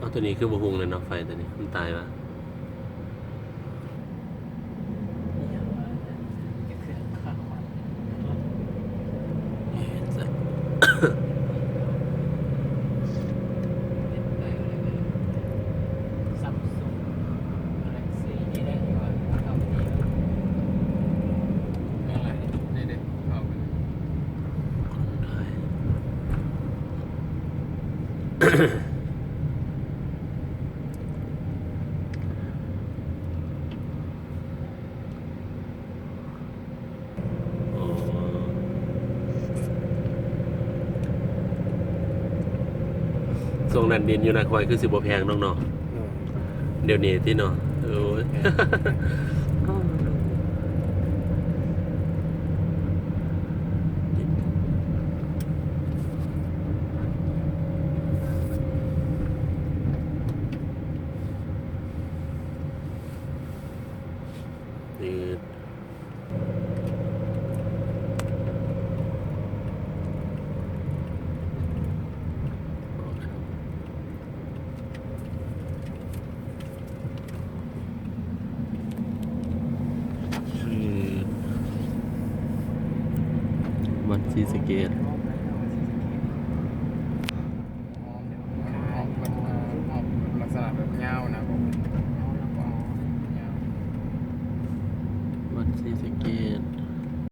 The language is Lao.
ເອົາ ໂຕນີ້ຄືບໍ່ຮຸ່ງເລີຍເນາະ ໄຟໂຕນີ້ ມັນຕາຍວະ? ອໍ ຊ່ວງນັ້ນດິນຢູ່ນາຄອຍຄືຊິບໍ່ແພງດອກເນາະ. ໂດຍ ດຽວນີ້ຕິເນາະ. ໂອ້ຍ ແພງ. ວັດສີສະເກດ.